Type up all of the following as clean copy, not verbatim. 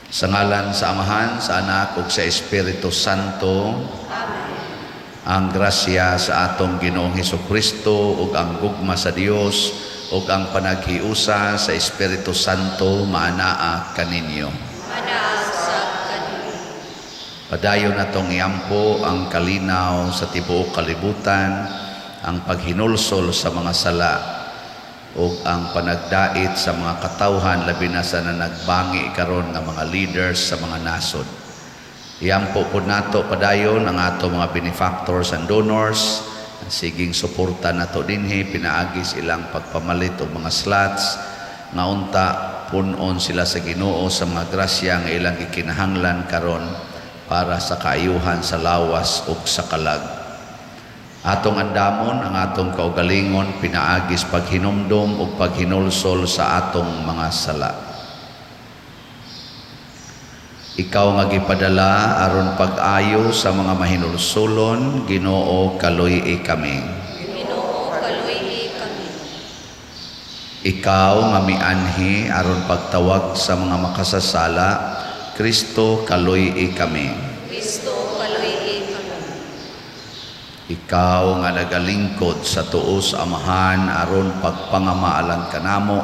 Sa ngalan sa Amahan, sa Anak ug sa Espiritu Santo. Amen. Ang grasya sa atong Ginoong Hesukristo ug ang gugma sa Dios ug ang panaghiusa sa Espiritu Santo maanaa kaninyo. Anaa sa kaninyo. Padayon natong iampo ang kalinaw sa tibuok kalibutan, ang paghinulsol sa mga sala ug ang panagdait sa mga katawhan, labi na sa nanagbangi karon nga mga leaders sa mga nasod. Iampo pod nato padayon ang ato mga benefactors and donors, ang siging suporta nato dinhi pinaagi sa ilang pagpamalit og mga slots, nga unta pun-on sila sa Ginoo sa mga grasya nga ilang gikinahanglan karon para sa kaayuhan sa lawas ug sa kalag. Atong andamon ang atong kaugalingon pinaagi sa paghinumdom ug paghinulsol sa atong mga sala. Ikaw nga gipadala aron pag-ayo sa mga mahinulsolon, Ginoo, kaluy-i kami. Ginoo, kaluy-i kami. Ikaw nga mianhi aron pagtawag sa mga makasasala, Kristo, kaluy-i kami. Kristo, kaluy-i kami. Ikaw nga nagalingkod sa tuo sa Amahan aron pagpangamaalan kanamo,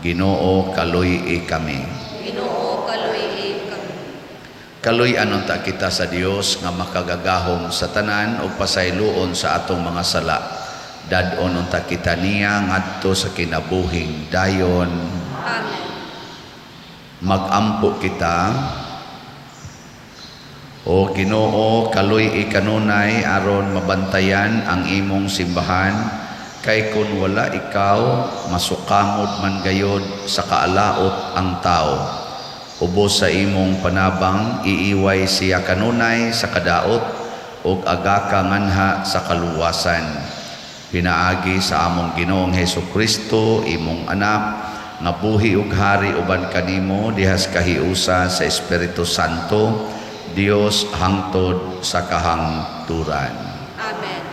Ginoo, kaluy-i kami. Ginoo, kaluy-i kami. Kaluy-an unta kita sa Dios nga makagagahom sa tanan ug pasayloon sa atong mga sala. Dad-on unta kita niya ngadto sa kinabuhing dayon. Amen. Magampo kita. O Ginoo, kaluy-i kanunay aron mabantayan ang imong simbahan, kay kun wala ikaw, masukamod man gayod sa kaalaot ang tao. Ubos sa imong panabang, iiway siya kanunay sa kadaot ug agaka nganha sa kaluwasan. Pinaagi sa among Ginoong Hesukristo, imong anak, nga buhi ug hari uban kanimo dihas kahiusa sa Espiritu Santo, Dios hangtod sa kahangturan. Amen.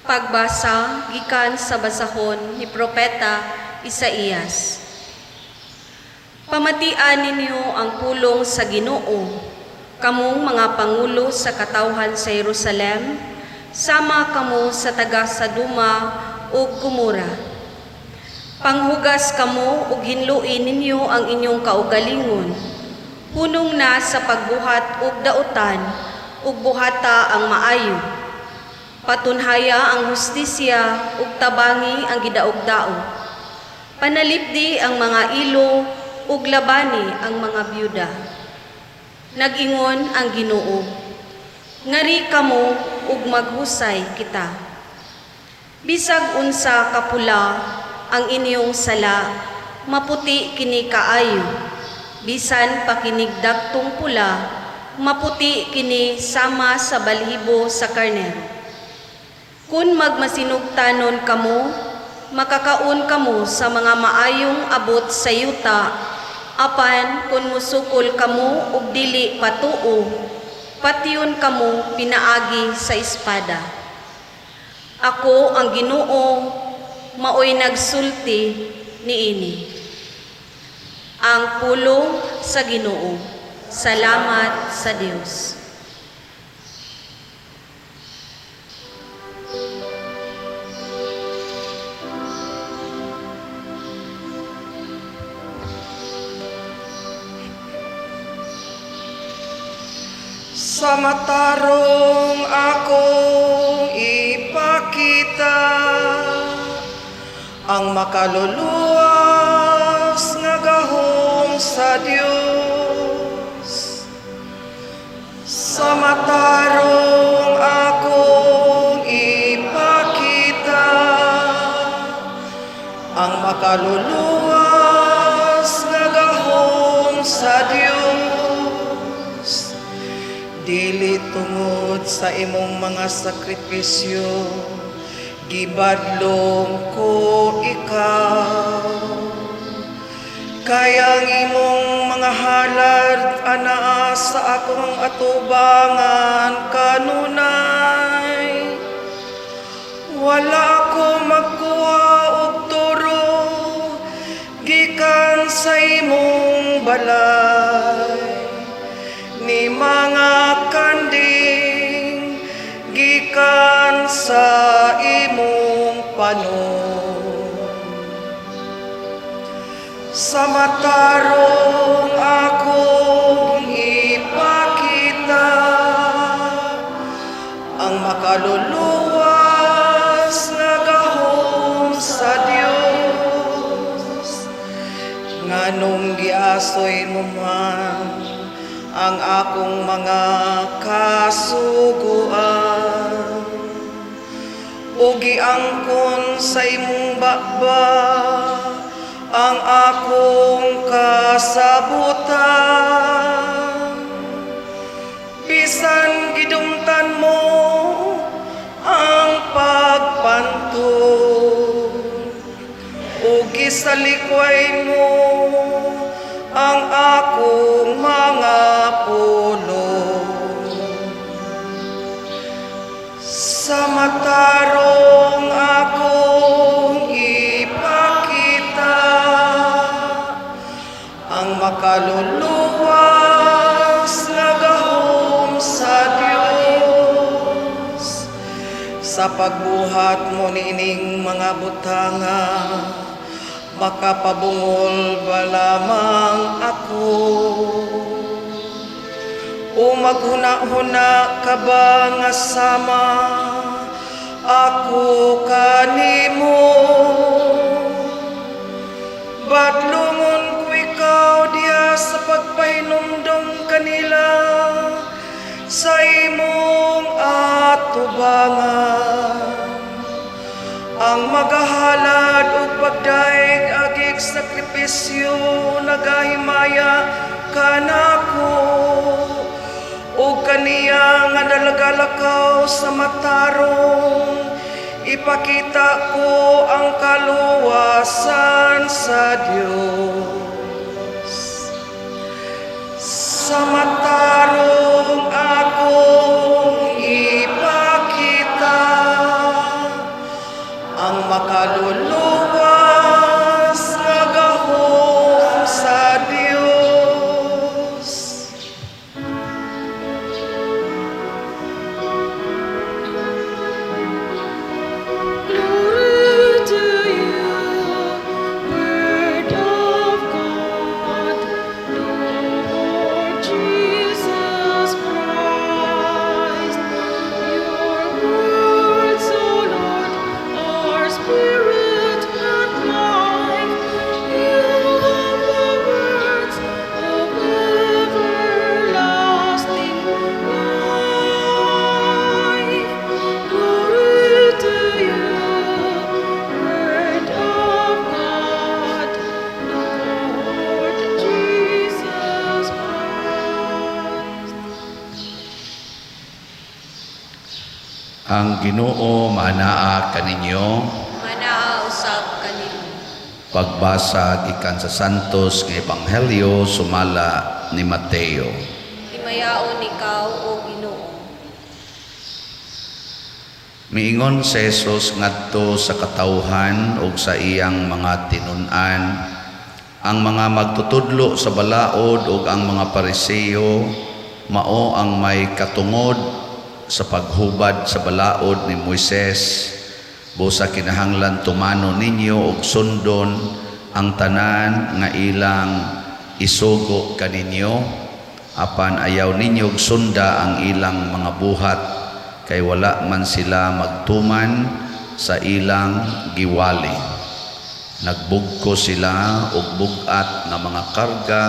Pagbasa gikan sa basahon ni Propeta Isaías. Pamatian ninyo ang pulong sa Ginoo, kamong mga pangulo sa katawhan sa Jerusalem, sama kamo sa taga Saduma ug Gomora. Panghugas kamo ug hinlui ninyo ang inyong kaugalingon. Hunong na sa pagbuhat og dautan ug buhata ang maayo. Patunhaya ang hustisya ug tabangi ang gidaog-daog. Panalipdi ang mga ilo ug labani ang mga byuda. Nag-ingon ang Ginoo, ngari kamo ug maghusay kita. Bisag unsa kapula ang inyong sala, maputi kini kaayo. Bisan pa kinig dagtong pula, maputi kini sama sa balhibo sa karnero. Kun magmasinugtanon kamo, makakaon kamo sa mga maayong abot sa yuta, apan kun musukol kamo ug dili patuo, patyon kamo pinaagi sa espada. Ako ang Ginoo, maoy nagsulti niini. Ang pulong sa Ginoo. Salamat sa Dios. Sa matarong akong ipakita ang makaluluwas nga gahom sa Dios. Sa matarong akong ipakita ang makaluluwas nga gahom sa Dios. Dili tungod sa imong mga sakripisyo, gibadlong ko ikaw. Kay ang imong mga halad anaa sa akong atubangan kanunay. Wala ako magkuha og turo gikan sa imong balay, ni mga kanding gikan sa imong panon. Sa matarong akong ipakita ang makaluluwas nga gahom sa Dios. Nganong giasoy mo man ang akong mga kasuguan ug giangkon sa imong baba ang akong kasabutan? Bisan gidumtan mo ang pagpantod ug gisalikway mo ang akong mga pulong, sa matarong akong ipakita ang makaluluwas nga gahom sa Dios. Sa pagbuhat mo niining mga butanga, makapabungol ba lamang ako? O maghuna-huna ka ba nga sama ako kanimo? Badlungon ko ikaw diha sa pagpahinumdom kanila sa imong atubangan. Ang magahalad og pagdayeg agig sakripisyo nagahimaya kanako, ug kaniya nga nalagalakaw sa matarong, ipakita ko ang kaluwasan sa Dios. Sa matarong akong ipakita ang makaluluwas nga gahom sa Dios. Glory to you, Word of God, Lord Jesus Christ. Your words, O Lord, are spirit and life. You have the words of everlasting life. Glory to you, Word of God, Lord Jesus Christ. Ang Ginoo maanaa kaninyo. Manaa usab kanimo. Pagbasa gikan sa Santos nga Ebanghelyo sumala ni Mateo. Himayaon ikaw, O Ginoo. Miingon si Jesus ngadto sa katawhan ug sa iyang mga tinun-an, ang mga magtutudlo sa balaod ug ang mga Pariseo mao ang may katungod sa paghubad sa balaod ni Moises. Busa kinahanglan tumano ninyo og sundon ang tanan nga ilang isugo kaninyo, apan ayaw ninyo og sunda ang ilang mga buhat, kay wala man sila magtuman sa ilang giwali. Nagbugko sila og bug-at nga mga karga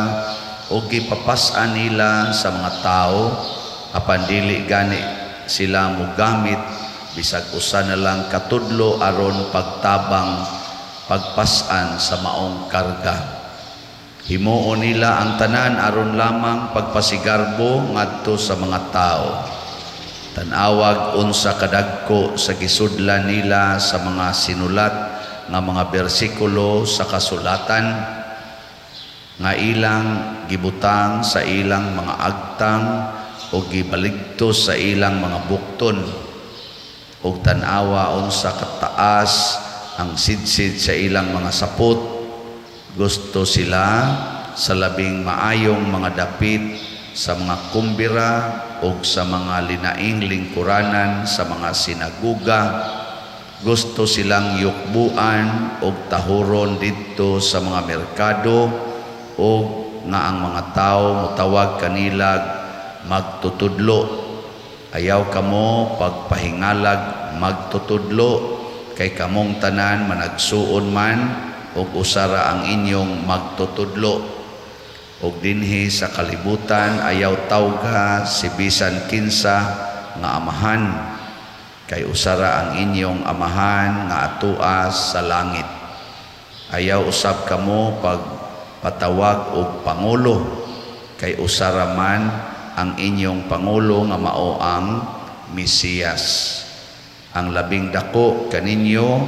ug gipapas-an nila sa mga tawo, apan dili gani sila mogamit bisag usa na lang katudlo aron pagtabang pagpas-an sa maong karga. Himuon nila ang tanan aron lamang pagpasigarbo ngadto sa mga tawo. Tan-awag unsa kadagko sa gisudlan nila sa mga sinulat nga mga bersikulo sa kasulatan. Nga ilang gibutang sa ilang mga agtang o gibaligtos sa ilang mga bukton. Og tan-awa unsa kataas ang sidsid sa ilang mga sapot. Gusto sila sa labing maayong mga dapit sa mga kumbira o sa mga linaing lingkuranan sa mga sinaguga. Gusto silang yukbuan og tahuron didto sa mga merkado o nga ang mga tao motawag kanilag magtutudlo. Ayaw kamo pagpahingalag magtutudlo, kay kamong tanan managsuon man og usara ang inyong magtutudlo. Og dinhi sa kalibutan ayaw tawga si bisan kinsa nga amahan, kay usara ang inyong amahan nga atuas sa langit. Ayaw usab kamo pagpatawag og pangulo, kay usara man ang inyong pangulo nga mao ang Mesiyas. Ang labing dako kaninyo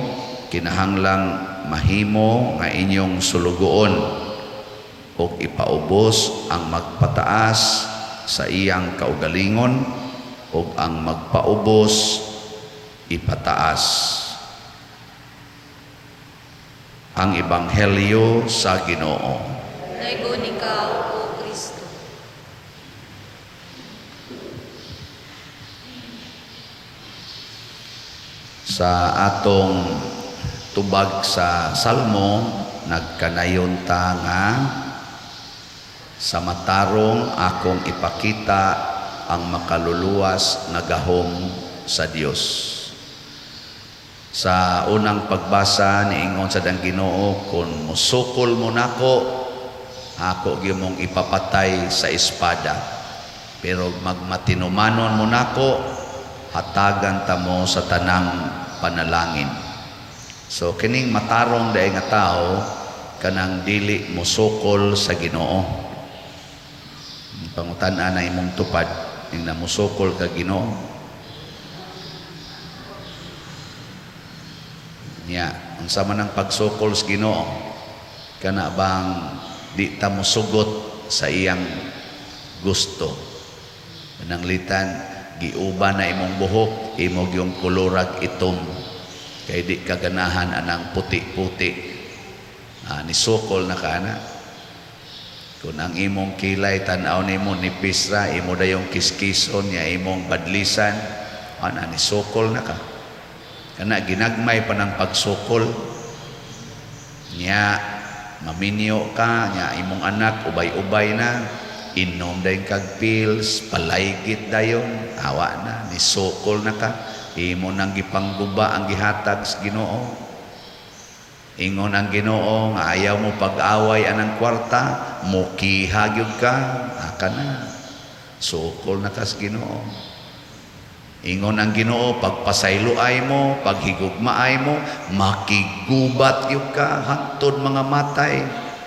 kinahanglang mahimo nga inyong sulugoon, ug ipaubos ang magpataas sa iyang kaugalingon, ug ang magpaubos ipataas. Ang Ebanghelyo sa Ginoo. Daygon ikaw, O Kristo. Sa atong tubag sa Salmo, nagkanayon ta nga sa matarong akong ipakita ang makaluluwas nga gahom sa Dios. Sa unang pagbasa niingon sa dang Ginoo, kun mosukol mo nako, ako gyud mong ipapatay sa espada. Pero magmatinumanon mo nako, hatagan ta mo sa tanang panalangin. So kining matarong diay nga tawo kanang dili mosukol sa Ginoo. Pangutan-an na imong tupad ning namosukol ka Ginoo. Nya, unsa man ang pagsukol sa Ginoo? Kana bang di ta mosugot sa iyang gusto? Pananglitan giuba na imong buhok, imo gyung kolorag itom kay di ka ganahan anang puti-puti. Nisukol na ka ana. Kung ang imong kilay tan-aw nimo nipis ra, imo dayong kiskison nya imong badlisan, ana nisukol na ka. Kana ginagmay pa ng pagsukol. Nya maminyo ka, nya imong anak ubay-ubay na, inom dayon kag pills, palaygit dayon, awa na, nisukol na ka, imo nang gipangguba ang gihatag sa Ginoo. Ingon ang Ginoo nga ayaw mo pag-away anang kwarta, mukiha gyud ka, aka na, sukol na ka sa Ginoo. Ingon ang Ginoo, pagpasayloay mo, paghigugmaay mo, makigubat gyud ka hangtod mga matay.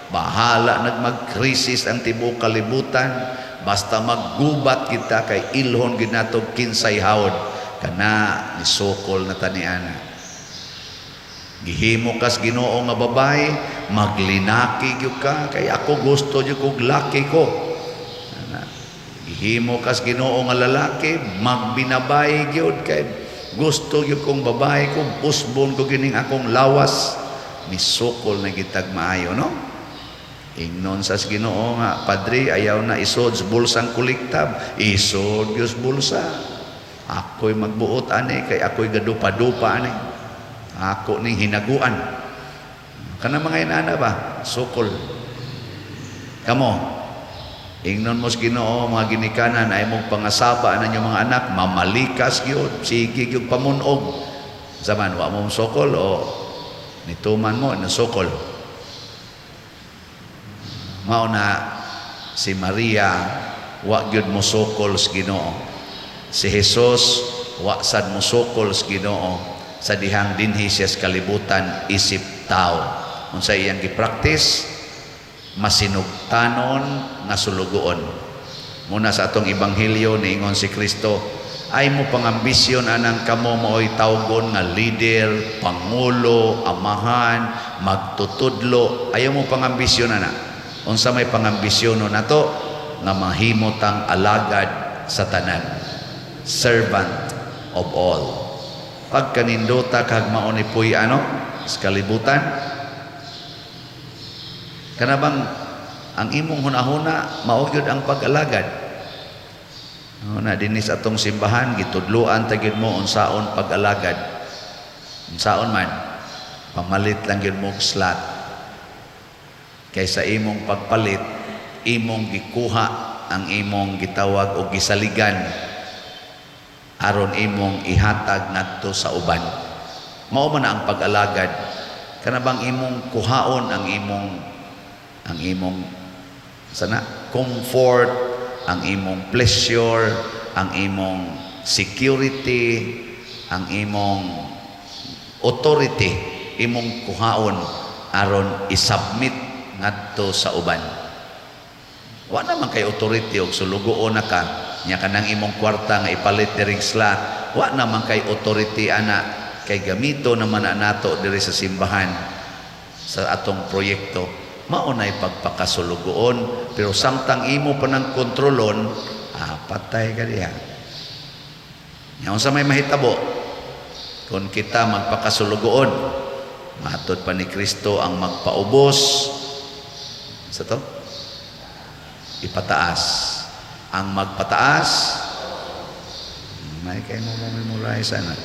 Bahala nagmagkrisis ang tibuok kalibutan, basta maggubat kita kay ilhon gyud nato kinsay hawod. Kana nisukol na ta niana. Gihimo kas Ginoo nga babae, maglinaki gyud ka kay ako gusto gyud kog laki ko. Ana. Gihimo kas Ginoo nga lalaki, magbinabay gyud kay gusto gyud kong babae ko, usbon ko gining akong lawas. Nisukol na gitag maayo, no? Ingnon sa Ginoo nga, Padre, ayaw na isod sa bulsang kolektab, isod gyud sa bulsa. Ako'y magbuot ani kay ako'y gadupa-dupa ani. Ako ning hinaguan. Kana mga inana ba? Sukol. Kamo, ingnon mo sa Ginoo mga ginikanan ay mong pangasaba na inyong mga anak, mamalikas gyud, sige gyud pamunog. Zaman wa mo sukol o nituman mo nasukol. Mao na si Maria wa gyud mosukol sa Ginoo. Si Jesus wa sad mosukol sa Ginoo sa dihang dinhi siya sa kalibutan isip tao. Unsa iyang gipraktis? Masinugtanon nga sulugoon. Muna sa atong ebanghelyo niingon si Kristo, ay mo pangambisyon anang kamo maoy tawgon nga leader, pangulo, amahan, magtutudlo. Ayaw mo pangambisyon ana. Unsa may pangambisyono nato? Nga mahimo tang alagad sa tanan, servant of all. Pagkanindota kag mao ni puy ano sa kalibutan, kana bang ang imong hunahuna mao gyud ang pag-alagad. Na dinhi sa atong simbahan, gitudloan ta gyud mo unsaon pag-alagad. Unsaon man, pamalit lang gyud mo og slot, kay sa imong pagpalit, imong gikuha ang imong gitawag og gisaligan aron imong ihatag ngadto sa uban. Mao man na ang pag-alagad. Kana bang imong kuhaon ang imong sana comfort, ang imong pleasure, ang imong security, ang imong authority, imong kuhaon aron isubmit ngadto sa uban. Wa naman kay authority og sulugoon na ka nya, kanang imong kwarta nga ipalit diring slot, wa naman kay authority ana, kay gamito naman na nato diri sa simbahan sa atong proyekto. Mao nay pagpakasulugoon, pero samtang imo pa nang kontrolon, patay ka diha. Nya unsa may mahitabo kung kita magpakasulugoon? Matod pa ni Kristo, ang magpaubos sa to ipataas, ang magpataas. May kay mo mo memorize ana.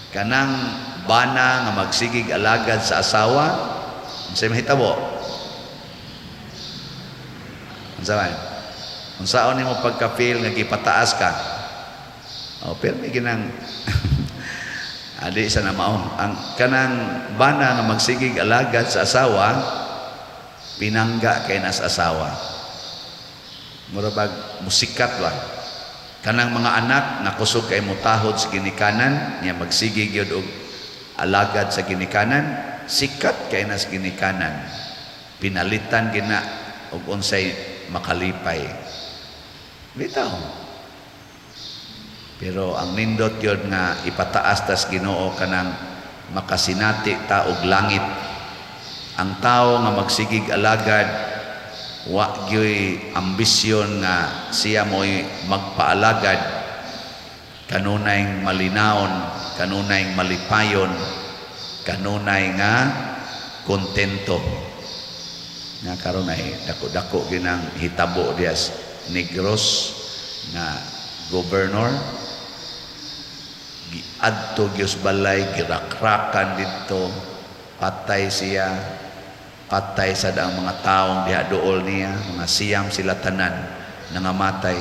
Kanang bana nga magsigig alagad sa asawa, unsay mahitabo? Unsa man? Unsaon nimo pagka-feel nga gipataas ka? Oh, pero may ginang adi sa na mao ang kanang bana nga magsigig alagad sa asawa, pinangga kay nas asawa, mura bag musikat ba. Kanang mga anak nga kusog kay mutahod sa ginikanan niya, magsige gyud og alagad sa ginikanan, sikat kay nas ginikanan, pinalitan gina og unsay makalipay bitaw. Pero ang nindot gyud nga ipataas tas Ginoo, kanang makasinati ta og langit. Ang tao nga magsigig alagad, wa gyoy ambisyon nga siya mo'y magpaalagad, kanunay malinawon, kanunay malipayon, kanunay nga kontento. Nga karon ay dako-dako ginang hitabo dias Negros nga governor, giadto gyud balay, girakrakan didto, patay siya, patay sa ang mga taong diha duol niya, mga siyam sila tanan nangamatay.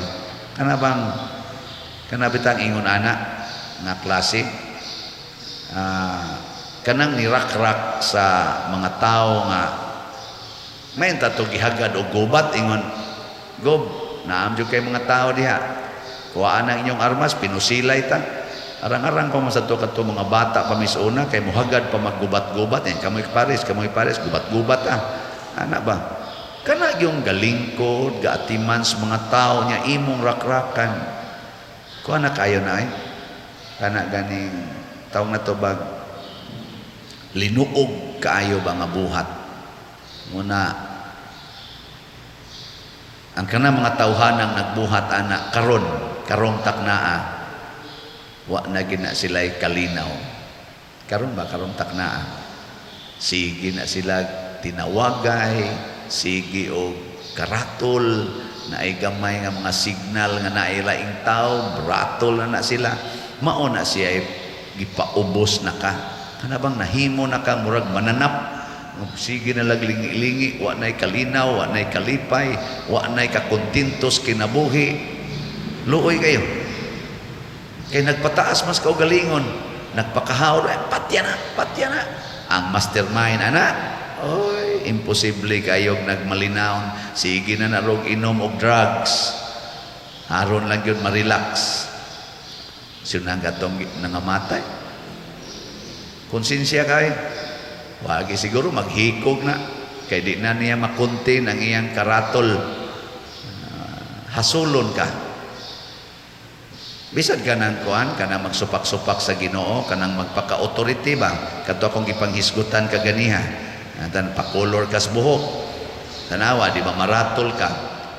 Kana bang kana bitang ingon ana nga klase, kanang nirakrak sa mga tao nga may tato gihagad og gubat, ingon, "Gob, naam jud kay mga tao diha, kuhaan ang inyong armas, pinusilay ta." Arang-arang pa man sa to kadto mga bata pa misuna, kay muhagad pa maggubat-gubat yan, "Kamoy pares, kamoy pares, gubat-gubat." Ana ba, kana yung galingkod gaatiman sa mga tao niya, imong rakrakan, kuha na kayo na ay kana ganing tawag na to bag linuog kaayo ba nga buhat. Muna ang kana mga tawhanang nagbuhat ana, karon karong taknaa, wa na gina sila'y kalinaw. Karon ba, karong taknaa, sige na sila tinawagay, sige og karatol, naay gamay nga mga signal nga naay laing tao, bratol na na sila. Mao na siya ay gipaubos na ka. Kana bang nahimo na ka murag mananap, sige na laglingi-lingi, wa na'y kalinaw, wa na'y kalipay, wa na'y kakontentos kinabuhi. Luoy kayo. Kay nagpataas mas kaugalingon, nagpakahaw, eh, patya na, patya na. Ang mastermind, ana, oy, imposible kayog nagmalinawon, sige na narog inom og drugs. Aron lang yun ma-relax. Sinang katong nangamatay. Konsensya kay. Wagi siguro maghikog na kay di na niya makunti ang iyang karatol. Hasulon ka. Bisan ka ng kuan, kanang magsupak-supak sa Ginoo, kanang magpaka-authority ba? Kadto akong gipanghisgutan kaganiha. Tan pa-color kas buhok. Tanawa, di ba maratol ka?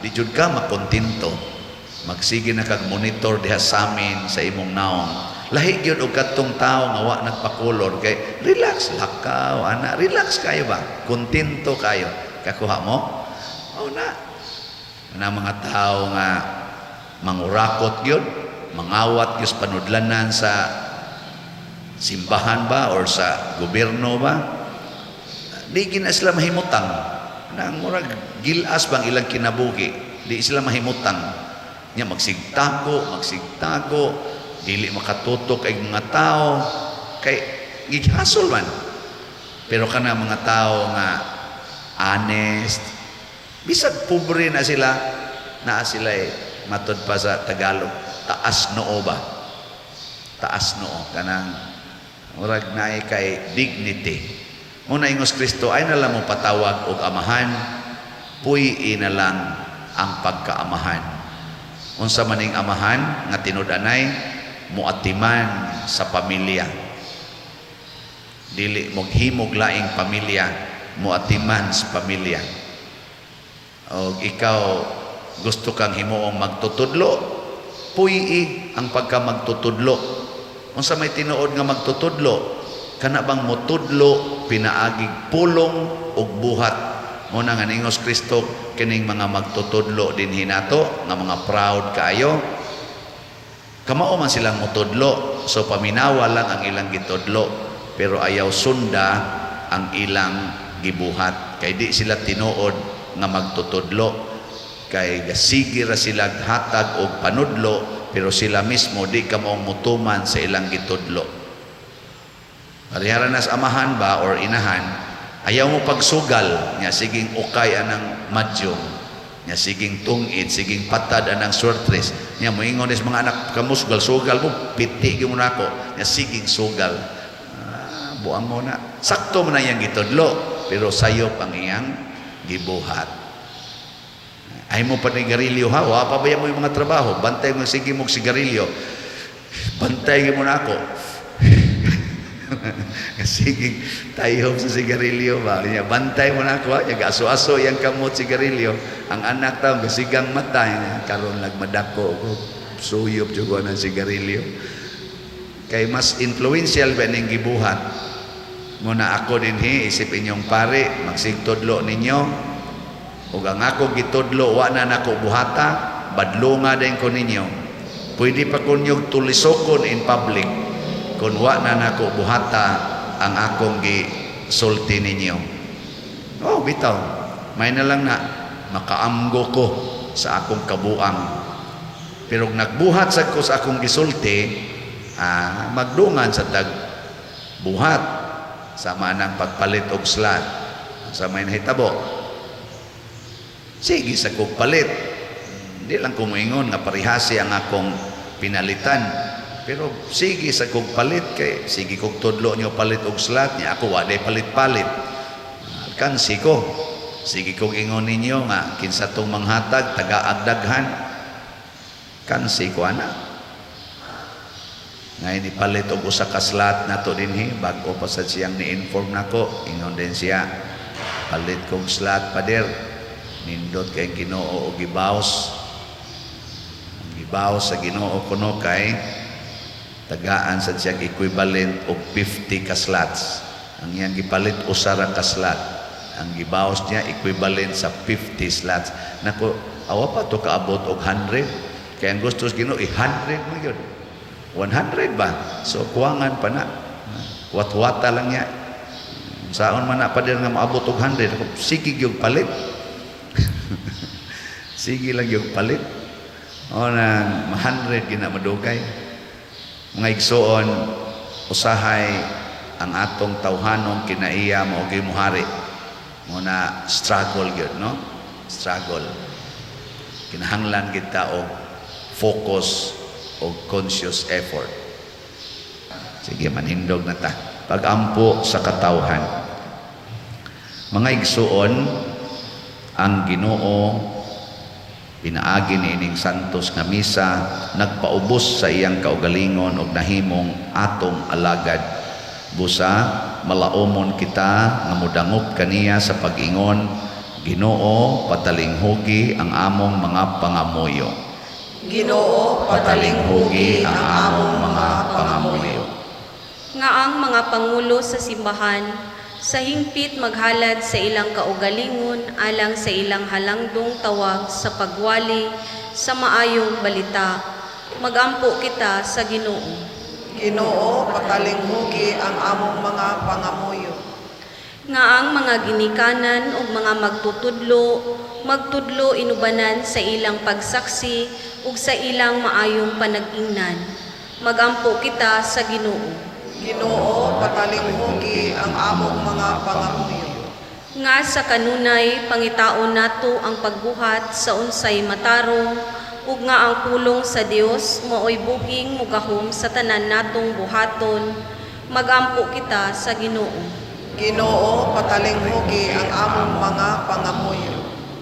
Di jud ka makontento. Magsige na kag monitor diha samin sa imong naong. Lahi gyud og kadtong tawo nga wa nagpa-color kay relax lakaw ana, relax kayo ba? Kontento kayo. Kakuha mo? Oh na. Na mga tao nga mangurakot gyud, mangawat gyud sa panudlanan sa simbahan ba or sa gobyerno ba? Di gina sila mahimutang. Nang murag gilas bang ilang kinabuhi, di sila mahimutang. Nya magsigtago, magsigtago, dili makatutok ay mga tao kay gihasol man. Pero kana mga tao nga honest, bisag pobre na sila, naa sila eh, matod pa sa Tagalog, taas noo ba? Taas noo kanang murag naay kay dignity. Muna ingos Kristo ay na lang mo patawag og amahan, puy na lang ang pagkaamahan. Unsa maning amahan nga tinud-anay muatiman sa pamilya. Dili moghimog laing pamilya, muatiman sa pamilya. Og ikaw gusto kang himuong magtutudlo, puy ang pagka magtutudlo. Unsa may tinuod nga magtutudlo? Kana bang mutudlo pinaagig pulong ug buhat. Mo na nga ningos Kristo kining mga magtutudlo dinhi nato nga mga proud kaayo. Kamao man silang mutudlo, so paminawa lang ang ilang gitudlo, pero ayaw sunda ang ilang gibuhat kay di sila tinuod nga magtutudlo, kay gasige ra sila hatag og panudlo, pero sila mismo di kamaong mutuman sa ilang gitudlo. Parehara na sa amahan ba or inahan, ayaw mo pagsugal nya siging ukay anang madyong, nya siging tungid, siging patad anang swertres, nya moingon is mga anak kamo sugal-sugal mo, piti gyud mo nako, nya siging sugal. Buang mo na. Sakto mo na iyang gitudlo, pero sayop ang iyang gibuhat. Ay mo pa ni garilyo ha, wa pa ba mo yung mga trabaho, bantay mo sige mo sigarilyo. Bantay mo na ako. Sige, tayo sa sigarilyo ba? Nya, bantay mo na ako, ha? Nya, aso-aso yang kamot sigarilyo. Ang anak tao, gasigang mata, nya, karon nagmadako ko, suyop jud ng sigarilyo. Kay mas influential ba ning gibuhat? Muna ako dinhi, isip inyong pare, magsigtudlo ninyo. Ug ang ako gitudlo, wa na nako buhata, badlonga din ko ninyo. Pwede pa kunyog tulisokon in public kung wa na nako buhata ang akong gisulti ninyo. Oh, bitaw. May na lang na makaamgo ko sa akong kabuang. Pero nagbuhat sa ko sa akong gisulti, magdungan sa tag buhat sama nang pagpalit og slot sa may nahitabo. Sige sa kog palit. Di lang ko moingon nga parihasi ang akong pinalitan. Pero sige sa kog palit kay sige kog tudlo nyo palit og slot niya ako wa day palit-palit. Alkansi ko. Sige kog ingon ninyo nga kinsa tong manghatag taga-agdaghan. Kansi ko ana. Ngayon ipalit og usa ka slot nato dinhi bag-o pa sad siyang ni-inform nako, ingon din siya palit kog slot, pader. Nindot kay Ginoo og gibaws. Ang gibaws sa Ginoo kuno kay tagaan sad siya equivalent og 50 ka slots. Ang iyang gipalit usa ra ka slot. Ang gibawas niya equivalent sa 50 slots. Nako, awa pa to kaabot og 100. Kaya ang gusto sa Ginoo i-100 man gyud. 100 ba? So kuwangan pa na. Wat-wata lang niya. Saon man na pa din nga maabot og 100. Ako, sige gyud palit. Sige lang gyud palit. O na 100 gina madugay. Mga igsuon, usahay ang atong tawhanong kinaiya mao gyud muhari. Mo na struggle gyud, no? Struggle. Kinahanglan kita og focus o conscious effort. Sige, manindog na ta. Pag-ampo sa katawhan. Mga igsuon, ang Ginoo pinaagi niining santos nga misa nagpaubos sa iyang kaugalingon og nahimong atong alagad busa Malaumon kita nga modangop kaniya sa pag-ingon, Ginoo, patalinghugi ang among mga pangamuyo. Ginoo, Patalinghugi ang among mga pangamuyo. Nga ang mga pangulo sa simbahan sa hingpit maghalad sa ilang kaugalingon alang sa ilang halangdong tawag sa pagwali sa maayong balita. Magampo kita sa Ginoo. Ginoo, patalinghugi ang among mga pangamuyo. Nga ang mga ginikanan ug mga magtutudlo magtudlo inubanan sa ilang pagsaksi ug sa ilang maayong panag-ingnan. Magampo kita sa Ginoo. Ginoo, patalinghugi ang among mga pangamuyo. Nga sa kanunay pangitaon nato ang pagbuhat sa unsay matarong ug nga ang pulong sa Dios maoy buging mugahom sa tanan natong buhaton. Magampo kita sa Ginoo. Ginoo, patalinghugi ang among mga pangamuyo.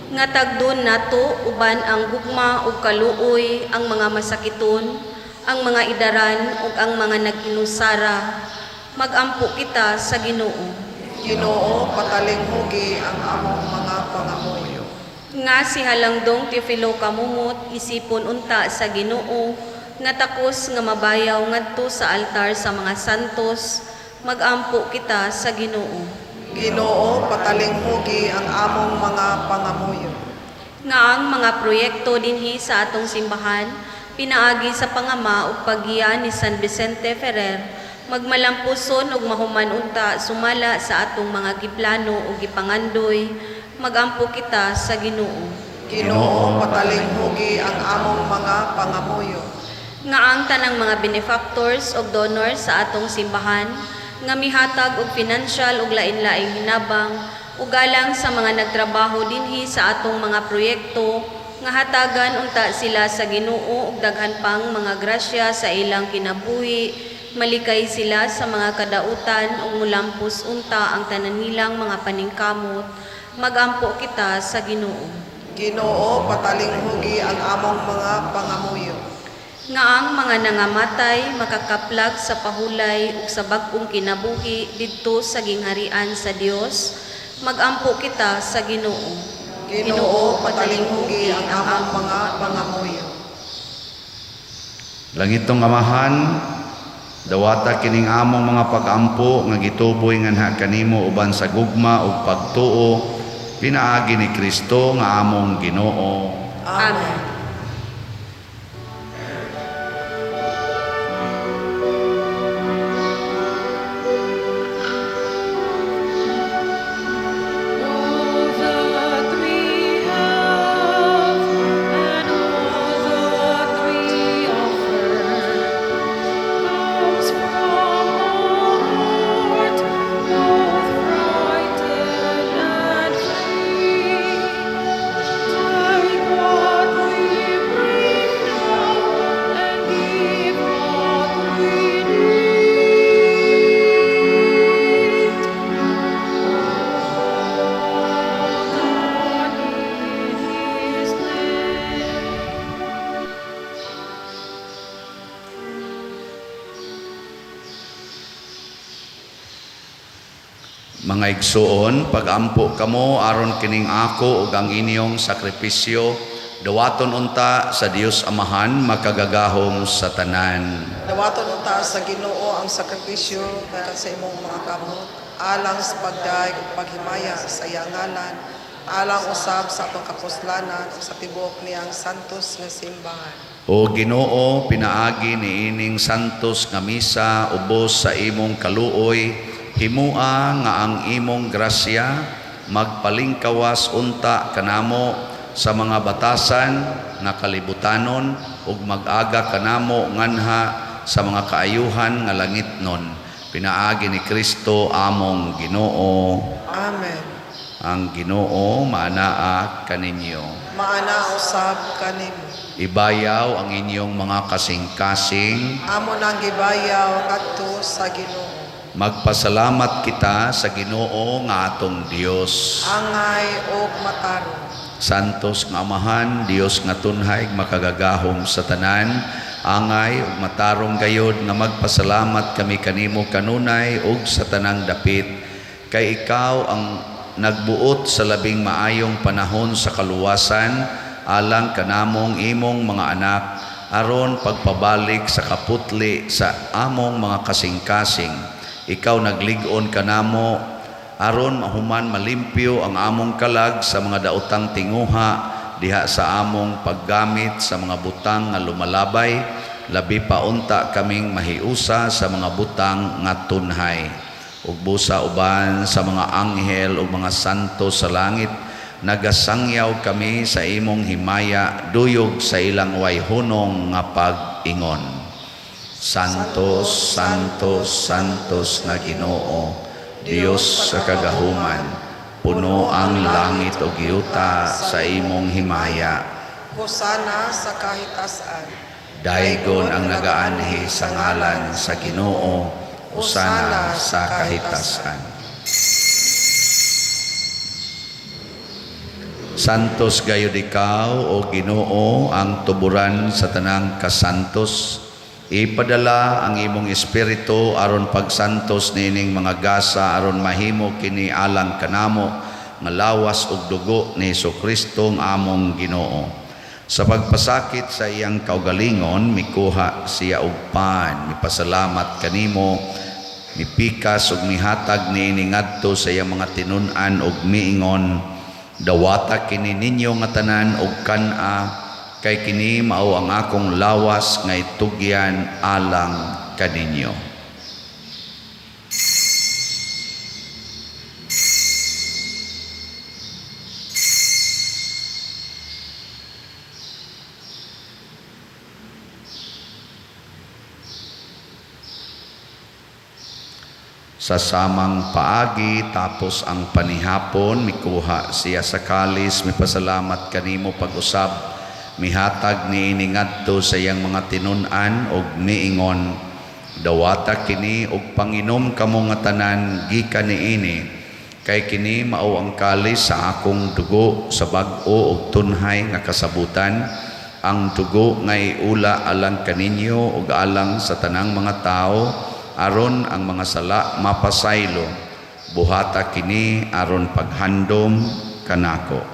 Nga tagdon nato uban ang gugma ug kaluoy ang mga masakiton, ang mga idaran ug ang mga nag-inusara. Magampo kita sa Ginoo. Ginoo, patalinghugi ang among mga pangamuyo. Nga si Halangdong Teofilo Camomot isipon unta sa Ginoo nga takos nga mabayaw ngadto sa altar sa mga santos. Magampo kita sa Ginoo. Ginoo, patalinghugi ang among mga pangamuyo. Nga ang mga proyekto dinhi sa atong simbahan pinaagi sa pangama ug paggiya ni San Vicente Ferrer magmalampuson ug mahuman unta sumala sa atong mga giplano ug gipangandoy. Magampo kita sa Ginoo. Ginoo, patalinghugi ang among mga pangamuyo. Nga ang tanang mga benefactors ug donors sa atong simbahan nga mihatag og financial ug lain-laing hinabang ug galang sa mga nagtrabaho dinhi sa atong mga proyekto nga hatagan unta sila sa Ginoo og daghan pang mga grasya sa ilang kinabuhi, malikay sila sa mga kadautan ug mulampos unta ang tanan nilang mga paningkamot. Magampo kita sa Ginoo. Ginoo, patalinghugi ang among mga pangamuyo. Nga ang mga nangamatay makakaplag sa pahulay ug sa bag-ong kinabuhi didto sa gingharian sa Dios. Magampo kita sa Ginoo. Ginoo, patalinghugi ang among mga pangamuyo. Langitong Amahan, dawata kining among mga pag-ampo nga gituboy nganha kanimo uban sa gugma ug pagtuo pinaagi ni Kristo nga among Ginoo. Amen. All that we have and all that we offer comes from a heart both frightened and free. Take what we bring now and give what we need. All done in His name. Mga igsuon, pag-ampo kamo aron kining ako ug ang inyong sakripisyo dawaton unta sa Dios Amahan makagagahom sa tanan. Dawaton unta sa Ginoo ang sakripisyo gikan sa imong mga kamot alang sa pagdayeg ug paghimaya sa iyang ngalan, alang usab sa atong kapuslanan ug sa tibuok niyang santos nga simbahan. O Ginoo, pinaagi niining santos nga misa ubos sa imong kaluoy, himua nga ang imong grasya magpalingkawas unta kanamo sa mga batasan nga kalibutanon ug mag-aga kanamo nganha sa mga kaayuhan nga langitnon, pinaagi ni Kristo among Ginoo. Amen. Ang Ginoo maanaa kaninyo. Maana usab kanimo. Ibayaw ang inyong mga kasing-kasing. Amo nang gibayaw ngadto sa Ginoo. Magpasalamat kita sa Ginoo nga atong Dios. Angay og matarong. Santos nga Amahan, Dios nga tunhay makagagahom sa tanan, Angay ug matarong gayod nga magpasalamat kami kanimo kanunay ug sa tanang dapit, kay ikaw ang nagbuot sa labing maayong panahon sa kaluwasan alang kanamong imong mga anak, aron pagpabalik sa kaputli sa among mga kasing-kasing. Ikaw naglig-on kanamo aron mahuman malimpyo ang among kalag sa mga daotang tinguha diha sa among paggamit sa mga butang nga lumalabay, labi pa unta kaming mahiusa sa mga butang nga tunhay. Ug busa uban sa mga anghel ug mga santo sa langit, nagasangyaw kami sa imong himaya duyog sa ilang way hunong nga pag-ingon. Santos, Santos, Santos na Ginoo, Dios sa kagahuman, puno ang langit ug yuta sa imong himaya. Hosana sa kahitasan. Daygon ang nagaanhi sa ngalan sa Ginoo, hosana sa kahitasan. Santos gayud ikaw, o Ginoo, ang tuburan sa tanang kasantos. Ipadala ang imong espiritu aron pagsantos niining mga gasa aron mahimo kini alang kanamo nga lawas ug dugo ni Hesukristo ang among Ginoo. Sa pagpasakit sa iyang kaugalingon, mikuha siya og pan, mipasalamat kanimo, mipikas ug mihatag niini ngadto sa iyang mga tinun-an ug miingon, dawata kini ninyo nga tanan og kan-a, kay kini mao ang akong lawas nga itugyan alang kaninyo. Sa samang paagi, tapos ang panihapon, mikuha siya sa kalis, mipasalamat kanimo pag-usab, mihatag niini ngadto sa iyang mga tinun-an og miingon, dawata kini og panginom kamo nga tanan gikan niini, kay kini mao ang kalis sa akong dugo sa bag-o og tunhay nga kasabutan, ang dugo nga iula alang kaninyo ug alang sa tanang mga tawo, aron ang mga sala mapasaylo. Buhata kini aron paghandom kanako.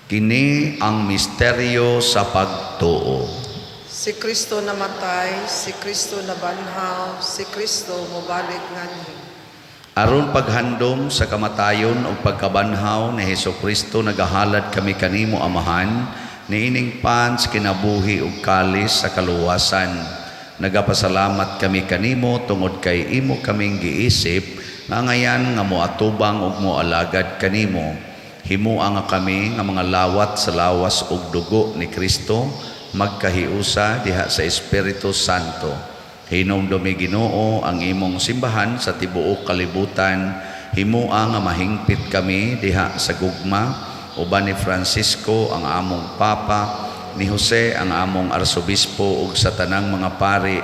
Kini ang misteryo sa pagtuo. Si Kristo namatay, si Kristo nabanhaw, si Kristo mobalik nganhi. Aron paghandom sa kamatayon ug pagkabanhaw ni Hesukristo, nagahalad kami kanimo, Amahan, niining pan sa kinabuhi ug kalis sa kaluwasan. Nagapasalamat kami kanimo tungod kay imo kaming giisip nga ngayan nga moatubang ug moalagad kanimo. Himoa nga kami nga mga lawat sa lawas ug dugo ni Kristo magkahiusa diha sa Espiritu Santo. Hinumdumi, Ginoo, ang imong simbahan sa tibuok kalibutan. Himoa nga mahingpit kami diha sa gugma uban ni Francisco ang among Papa, ni Jose ang among Arsobispo ug sa tanang mga pari,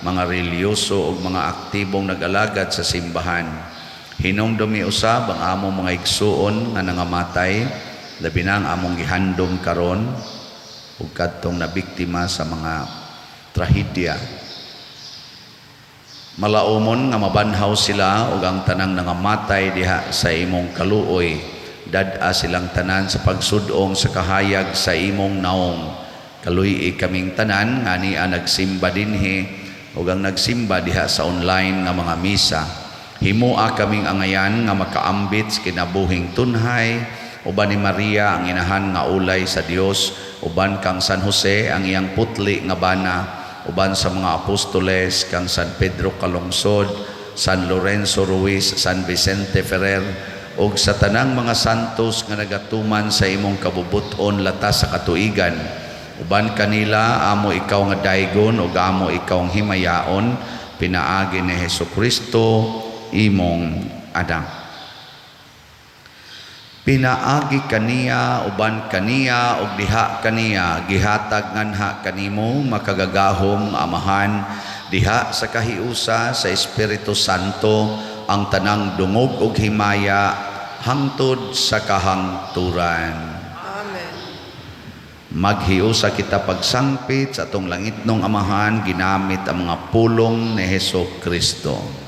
mga relihiyoso ug mga aktibong nag-alagad sa simbahan. Hinumdumi usab ang among mga igsuon nga nangamatay, labi na ang among gihandom karon ug kadtong nabiktima sa mga trahedya. Malaumon nga mabanhaw sila ug ang tanang nangamatay diha sa imong kaluoy. Dad-a silang tanan sa pagsud-ong sa kahayag sa imong naong. Kaluy-i kaming tanan nga ania nagsimba dinhi ug ang nagsimba diha sa online nga mga misa. Himoa kaming angayan nga makaambit sa kinabuhing tunhay uban ni Maria ang inahan nga ulay sa Dios, uban kang San Jose ang iyang putli nga bana, uban sa mga apostoles kang San Pedro Calungsod, San Lorenzo Ruiz, San Vicente Ferrer, ug sa tanang mga santos nga nagatuman sa imong kabubut-on latas sa katuigan. Uban kanila amo ikaw nga daygon ug amo ikaw ang himayaon, pinaagi ni Hesukristo imong anak. Pinaagi kaniya, uban kaniya, ug diha kaniya, gihatag nganha kanimo makagagahom nga Amahan, diha sa kahiusa sa Espiritu Santo, ang tanang dungog ug himaya hangtod sa kahangturan. Amen. Maghiusa kita pagsangpit sa atong langitnong Amahan ginamit ang mga pulong ni Heso Kristo.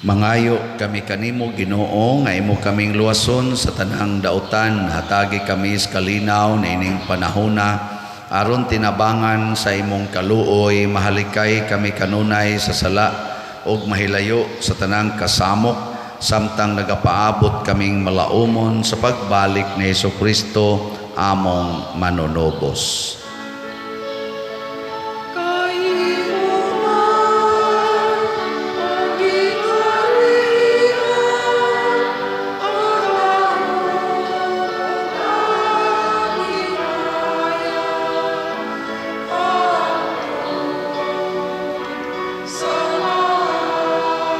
Mangayo kami kanimo, Ginoo, nga imo kaming luwason sa tanang dautan. Hatagi kami sa kalinaw niining panahona aron tinabangan sa imong kaluoy, mahalikay kami kanunay sa sala ug mahilayo sa tanang kasamok samtang nagapaabot kaming malaumon sa pagbalik ni Hesukristo among manunubos. Kay imo man ang gingharian, ang gahom ug ang himaya, hangtod sa kahangturan.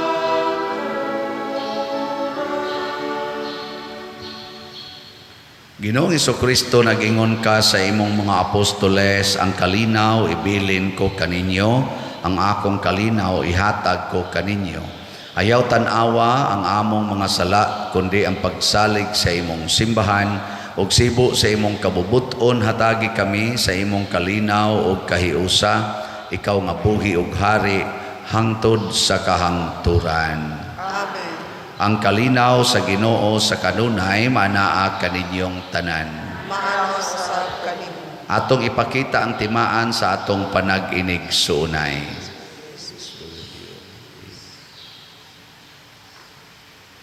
Ginoong Kristo, nag-ingon ka sa imong mga apostoles, "Ang kalinaw ibilin ko kaninyo, ang akong kalinaw ihatag ko kaninyo. Ayaw tan-awa ang among mga sala, kundi ang pagsalig sa imong simbahan, ug sibo sa imong kabubut-on hatagi kami sa imong kalinaw ug kahiusa, ikaw nga buhi ug hari hangtod sa kahangturan." Amen. Ang kalinaw sa Ginoo sa kanunay manaa kaninyong tanan. Maana usab kanimo. Atong ipakita ang timaan sa atong panag-inigsuonay.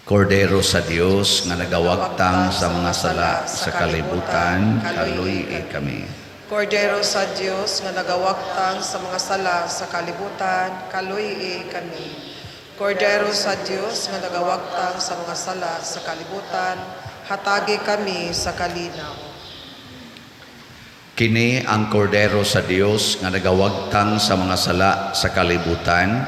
Kordero sa Dios nga nagawagtang sa mga sala sa kalibutan, kaluy-i kami. Kordero sa Dios nga nagawagtang sa mga sala sa kalibutan, kaluy-i kami. Kordero sa Dios nga nagawagtang sa mga sala sa kalibutan, hatagi kami sa kalinaw. Kini ang Kordero sa Dios nga nagawagtang sa mga sala sa kalibutan.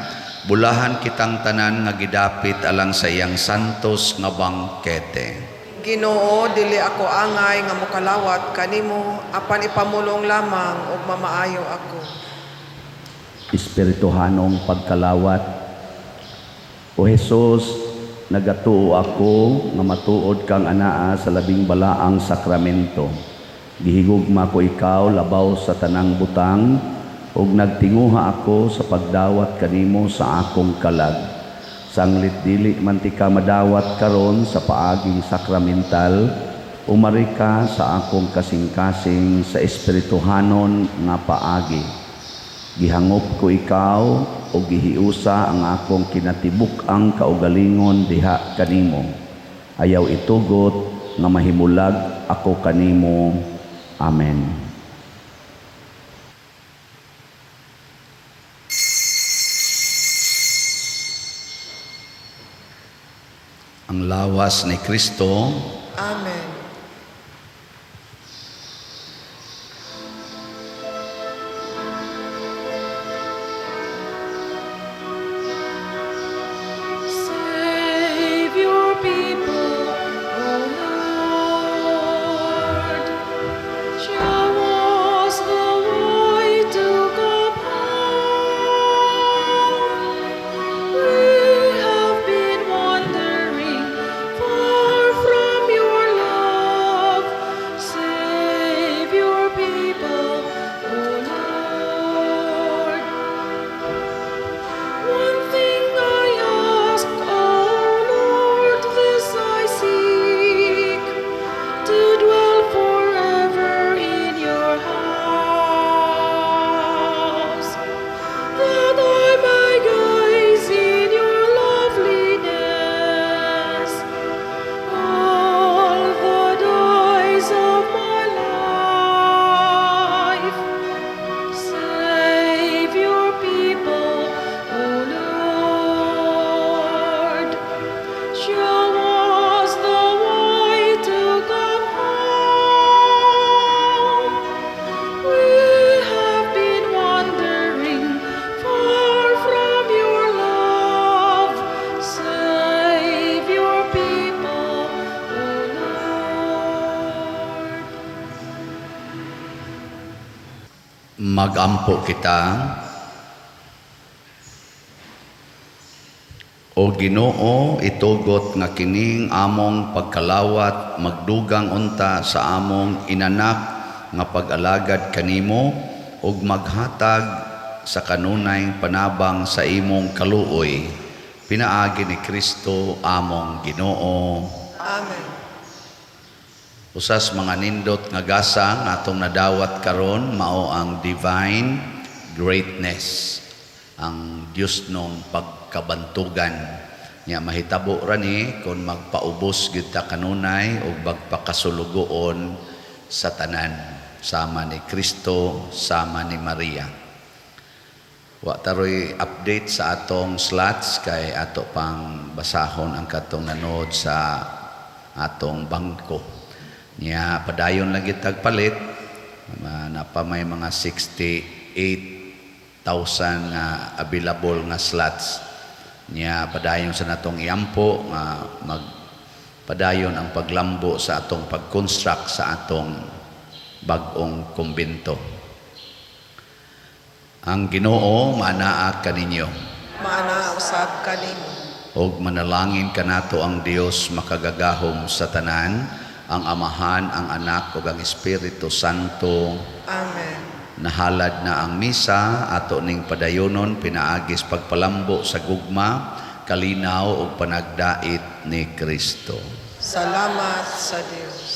Bulahan kitang tanan nga gidapit alang sa iyang santos nga bangkete. Ginoo, dili ako angay nga mokalawat kanimo, apan ipamulong lamang ug mamaayo ako. Espirituhanong pagkalawat. O Hesus, nagatuo ako nga matuod kang anaa sa labing balaang sakramento. Gihigugma ko ikaw labaw sa tanang butang ug nagtinguha ako sa pagdawat kanimo sa akong kalag. Sanglit dili man tika madawat karon sa paaging sakramental, Umari ka sa akong kasing-kasing sa espirituhanon nga paagi. Gihangop ko ikaw o gihiusa ang akong kinatibuk-ang kaugalingon diha kanimo. Ayaw itugot nga mahimulag ako kanimo. Amen. Ang lawas ni Kristo. Amen. Save your people, O Lord. Show us the way to come home. We have been wandering far from your love. Save your people, O Lord. One thing I ask, O Lord, this I seek, to dwell forever in your house, that I may gaze in your loveliness all the days of my life. Save your people, O Lord. Show us the way to come home. We have been wandering far from your love. Save your people, O Lord. Magampo kita. O Ginoo, itugot nga kining among pagkalawat magdugang unta sa among inanak nga pag-alagad kanimo ug maghatag sa kanunay panabang sa imong kaluoy, pinaagi ni Kristo among Ginoo. Amen. Usas mga nindot nga gasa nga atong nadawat karon mao ang divine greatness, ang Dios nung pagkabantugan. Nya mahitabo ra ni kon magpaubos gyud ta kanunay ug magpakasulugoon sa tanan, sama ni Kristo, sama ni Maria. Wa taroy update sa atong slots kay ato pang basahon ang katong nanood sa atong bangko. Nya padayon lang gyud tagpalit, napa may mga 68,000 nga available nga slots. Nya padayon sa natong iampo nga magpadayon ang paglambo sa atong pag-construct sa atong bag-ong kumbento. Ang Ginoo maanaa kaninyo. Maanaa usab kanimo. Og manalangin kanato ang Dios makagagahom sa tanan, ang Amahan, ang Anak ug ang Espiritu Santo. Amen. Nahalad na ang misa ato ning padayonon pinaagis pagpalambo sa gugma, kalinaw ug panagdait ni Kristo. Salamat sa Dios.